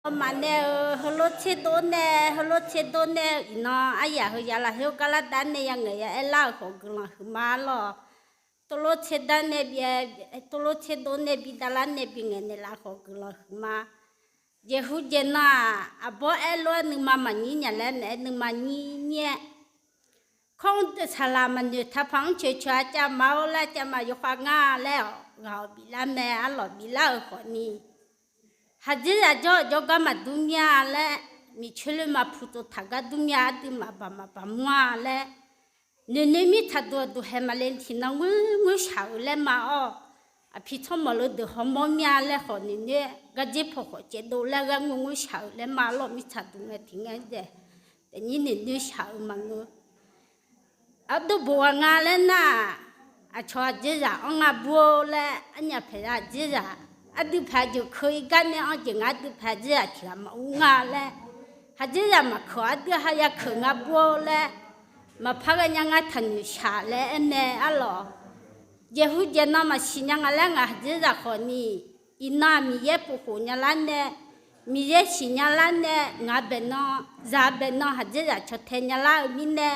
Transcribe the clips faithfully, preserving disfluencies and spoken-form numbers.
Nawmaf nae-eu heulof tserdov nae, heulof tserdov nae-eu iqnan aryaq heu ya lafkhoer garlar dar nae ya ngaeq ya aerlar-euq khawf guiqlanq huiqma lawq. Tov lof tser dar nae bi, tov lof tserdov nae bi davlar nae bi ngaeqnaeq laf khawf guiqlanq huiqma. Jeqhu jeqnan-aq, aqbawr aerlof-aer nuima maqnyir nya laer maeq-aer nuima nyir nyir-aer, kawr-anr deuq saqlaq maqnoeq taqpaq-anr coeq coeq-a cav ma-or laer cav ma yawkhav ngar laer-awq ghaq-awq biflar mae. Arlawq biflar-euq khawfni, haqdzerzaq jawr-eu jawrgar maqdur mir-a laer, miqcoer loer ma puq tsov taq gar dur mir-a, aqdui maqbaq maqbaq mr-a laer, noeqnoeq mirtsaqduq aqduq haeq maqle tiqnan ngoer ngoer shaq-euq laer ma-awr, aqpiq tsawrmawq le deuq hawmawr mir-a laer khawf noeqnoeq-aer gardzer paw khawf caevdov laer ghaer ngoer ngoer shaq-euq laer ma. Arlawq mirtsaqduq ngae tiq ngae-aer daef, daefnyir noeqnoeq shaq-euq maqngeur. Aqdui bof ghaq nga laer nar-aq, aqcawq haqdzerzaq-anr ngar bur-or laer, arnyaf paeq haqdzerzaq, aqdui paeq jeuq keuv-ir gar nae-anr jeq nga aqdui paeq haqdzerzaq tiq ghaq maqur nga laer, haqdzerzaq maqkeuq aqdui ha ya keuq nga bur-or laer, maqpar ghae nya ngar taqnoeq shaq laer aer mae. Arlawq, jeqhu jeqnan maqsiq nya nga laer ngaq haqdzerzaq khawfni, iqnan-aq Miqyaer povkhof nya lar nae, Miqyaer siqnya lar nae ngaq baeqnan, zaq baeqnan haqdzerzaq cawtae nya lar-eu mirnae,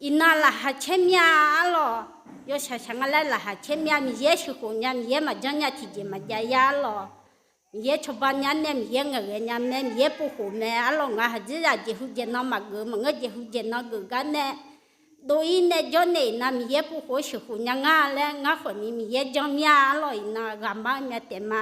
iqnan laqkhaq caer mir-a. Arlawq, yawshaq shaq nga laer laqkhaq caer mir-a. Miqyaer sheuqkhof nya, Miqyaer maqjanr nya tiqjeq maqjav ya. Arlawq, Miqyaer cawba nya nae, Miqyaer ngaeqghae nya mae, Miqyaer povkhof mae. Arlawq, ngaq haqdzerzaq jeqhu jeqnan maqgeuf maqngeur, jeqhu jeqnan geuf gar nae dov-ir nae jawrnaeq iqnan Miqyaer povkhof-eu sheuqkhof nya ngar laer ngar khawfni Miqyaer janr mir-a. Arlawq, iqnan ghaqmar-eu myav taef ma.